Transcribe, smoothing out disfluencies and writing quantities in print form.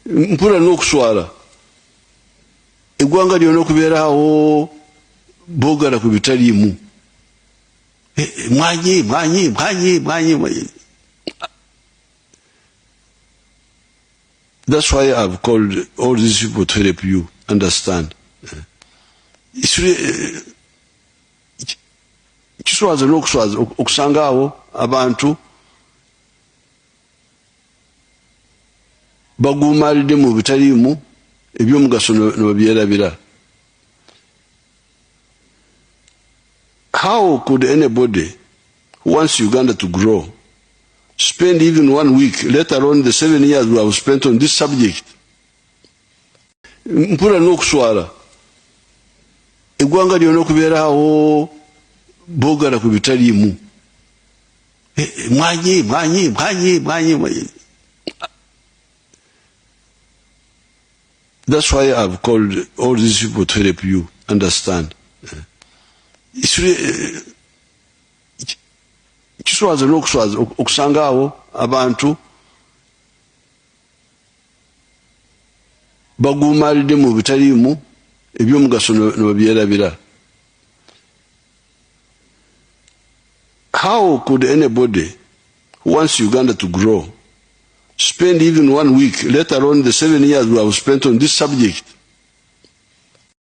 mpura n'okuswala eggwanga lyonna okubeerawo boogera ku bitaliimu Mwaanyi. That's why I've called all these people to help you understand. Kiswaza n'okuswaza okusanga awo abantu baguumalidde mu bitaliimu eby'omugaso n'obyerabira. How could anybody who wants Uganda to grow spend even 1 week, let alone the 7 years we have spent on this subject? Mpura n'okuswala eggwanga lyonna okubeerawo boogera ku bitaliimu Mwaanyi. That's why I've called all these people to help you understand. Kiswaza n'okuswaza okusanga awo abantu baguumalidde mu bitaliimu eby'omugaso n'obyerabira. How could anybody who wants Uganda to grow spend even 1 week, let alone the 7 years we have spent on this subject?